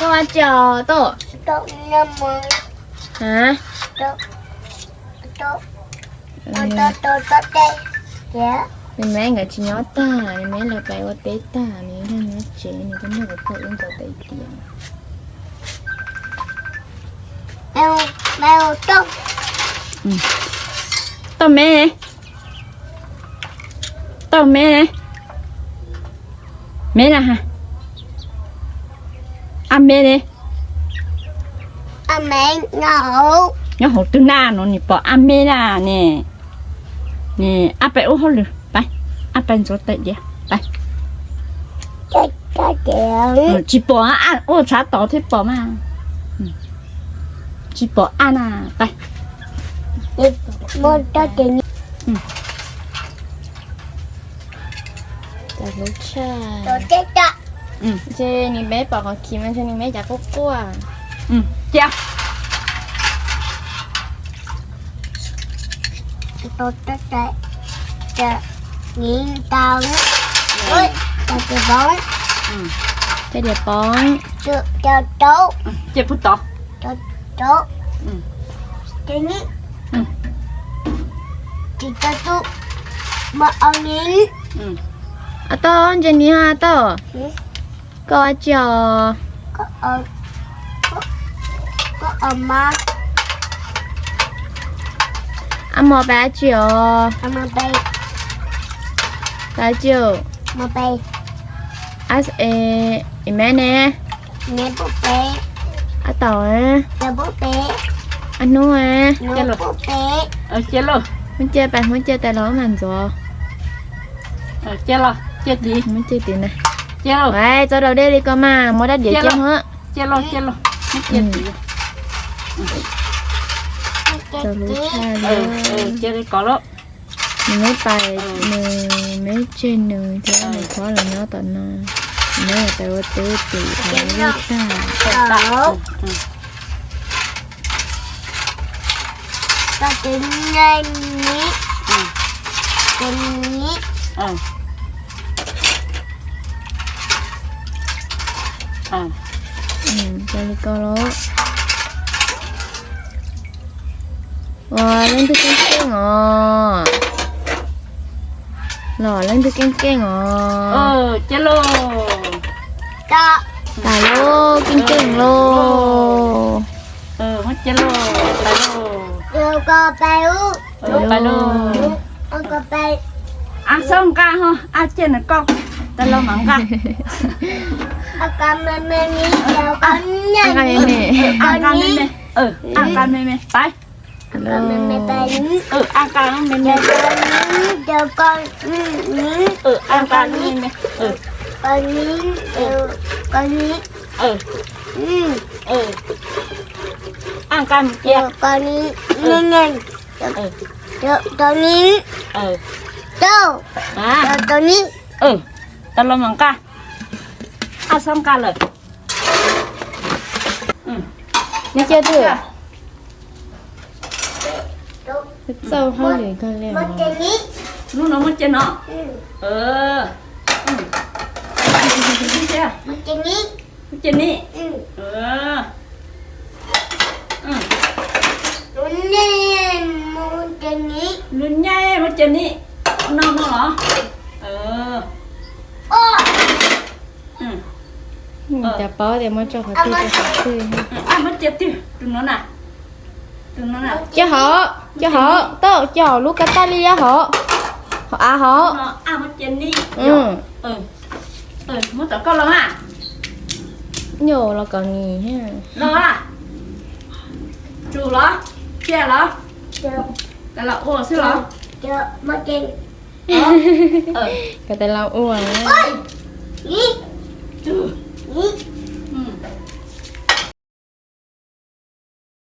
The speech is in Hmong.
Ua tsi os Toj? Ha? Nws me nkawd tsis nyob tag, nws me lawv pais ua teb tag, nws yog nyob tsev, nws tuaj nrog kuv pog wb ntxuav tais diav. Toj me, Toj me, me na ha, ab me ne, nyob hauv twg na no, nws pom ab me na ne. Ab pais ua hauj lwm pais, ab pais ntxuav tais diav pais. Tsis pom, ab ua tshav tod thiaj pom mas. Tsis pom ab na, pais. Ces nws me pom qhov khiv mas ntshe nws me cas quaj quaj. Cia, cia diav poob, cia puag tod. Toj, ntsia ni ha Toj, koj ua tsi os? Ab mos pais dab tsi os? Pais dab tsi? Ab e, me ne, ab taum, ab hnub, muab cia pais, muab cia tais los wb mam ntxuav. Muab cia tim na. Txo daus dej li ko mas muab dab diav cia hwb. Txaus lub tshaj li. Nws me pais, nws me tseg nws thiab nws phob los nyob tom no. Nws me pais ua teb tim qhov lub tag. Ua li ko los. Ua leej twg keej keej os? Los leej twg keej keej os? Tas lauj, keej keej lauj. Ab, txhob nqa ho, ab, cia nws koj, tais laus mam nqa. Nqa me me, ab, nqa me me, pais. Ab, nqa me me, ab, nqa me me, ab, nqa me cia. Tais laus mam nqa. Ab, txhob nqa lawm. Nws cia twg? Txauj hauj lwm kawg li os. Lub no muab cia no. Muab cia ni. Lub nyab muab cia ni. No no los. Cas paub tias muab tso qhov twg rau qhov twg. Cia hauv, cia hauv, tau cia hauv lub kab taj li hauv, hauv av hauv. Nyuam los kom nis. Tsum los, cia los, tais laus ua xwb los. Kom tais laus ua.